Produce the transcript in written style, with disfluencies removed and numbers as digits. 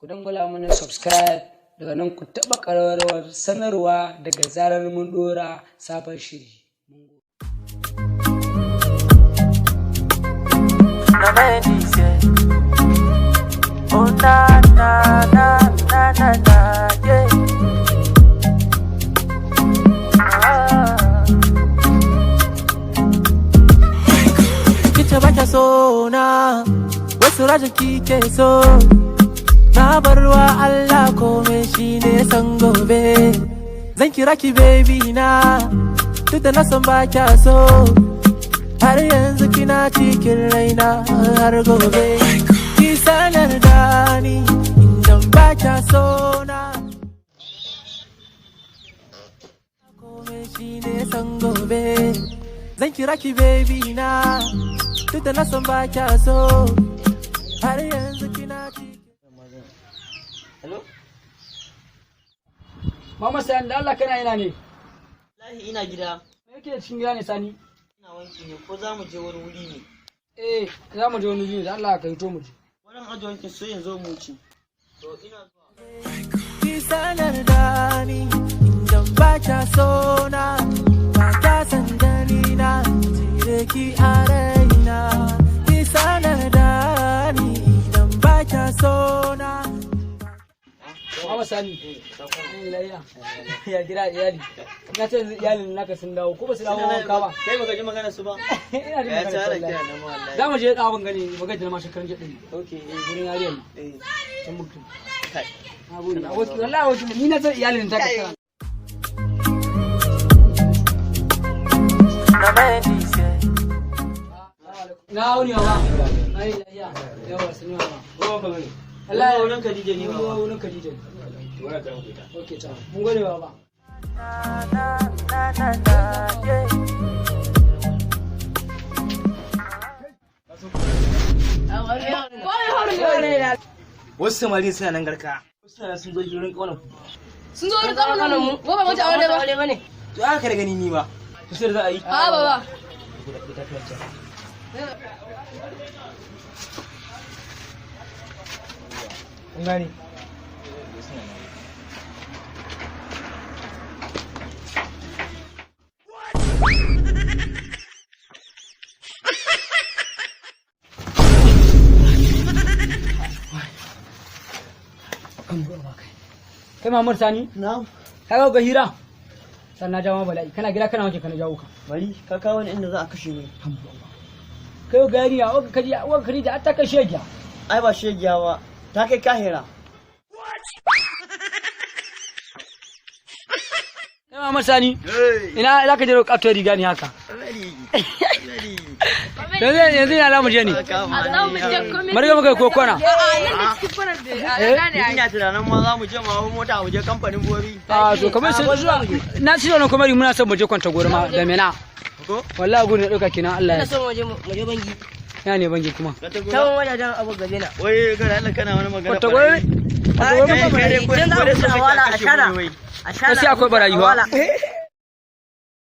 Ku dangwala mana subscribe, daga nan ku taɓa ƙararrawar sanarwa daga zarar mun ɗora sabon shiri. Na Mendes, yeah. Oh na na na na na na, yeah. Ah. Kice ba kya so na, wasu raja kike so. Na barwa Allah kome shi ne san gobe. Zan kira ki baby na, duk da na san ba kya so. Har yanzu kina cikin raina har gobe. Ki sanar da ni idan ba kya so na. Kome shi ne san gobe. Zan kira ki baby na, duk da na san ba kya so. Har yanzu kina cikin Hello? Mama Sani, da Allah kana ina ne? Wallahi ina gida. Me yake cikin gida ne, Sani? Ina wanki ne, ko za mu je wani wuri ne? Eh, za mu je wani wuri, da Allah ka hito mu je. Wannan aji wankin sai yanzu mu ci. To ina zuwa. Ki sanar da ni idan ba kya so na, ba kya san gani na, cire ki a raina. Ki sanar da ni idan ba kya so na. Mama Sani. Eh, lafiya. Ya gida, iyali? Na ce yanzu iyalin naka sun dawo ko ba su dawo wanka ba? Kai baka ji magana su ba? Ina jin Ya magana tsara wallahi. kira na ma wallahi. Za mu je da abin gani magana ma shekaran jiya din. Okay. Eh, gurin yariyar nan. Eh. Can mutum. Kai. Na gode. Aboki, wallahi aboki, ni na san iyalin ta ka. Na Mendes, yeah. Na wuni baba. Ai lafiya. Yawa sani baba. Ko ba gani. Wallahi wurin Khadija ne mun baba. zo wurin Khadija ne. Okay, ta. Mun gode baba. Na na na na na, yeah. Wasu samari suna nan garka. Wasu suna sun zo wurin ƙaunar ku. Sun zo wurin ƙaunar mu, ko ba mace aure ba ne? To aka da gani ni ba. To sai da za a yi. A baba. Kun gane? Kan ba kai. Kai Muhammad Sani, Na'am. ka ga hira? Sannan na jawo ma bala'i. Kana gida kana wanke kana jawo ka. Bari ka kawo ni inda za a kashe ni. Kai ga yarinya, wa Khadija, wa Khadija ta kai shegiya. Ai ba shegiya ba. Ta kai kahira. Kai Muhammad Sani, ina za ka je roƙa to riga ne haka? Yanzu yanzu ina za mu je ne. Za mu je komai. Bari ga muka kokona. A nan da cikin kwanar da a gane ai. Ina tunanin ma za mu je mu hau mota mu je kamfanin bobi. A to kamar sai na ci wannan kamar muna son mu je kwanta gorma da mena. Ko? Wallahi gurin dauka kenan Allah ya. Ina so mu je mu je bangi. Ya ne bangi kuma. Ka ta Ta wajajen abu gabe na. Wai kana Allah kana wani magana. Kwanta gore. Kai kai dai ko Idan za ko dai mu so ci kake awala a a kashe shara. mu wai. A shara. Gaskiya akwai barayi fa.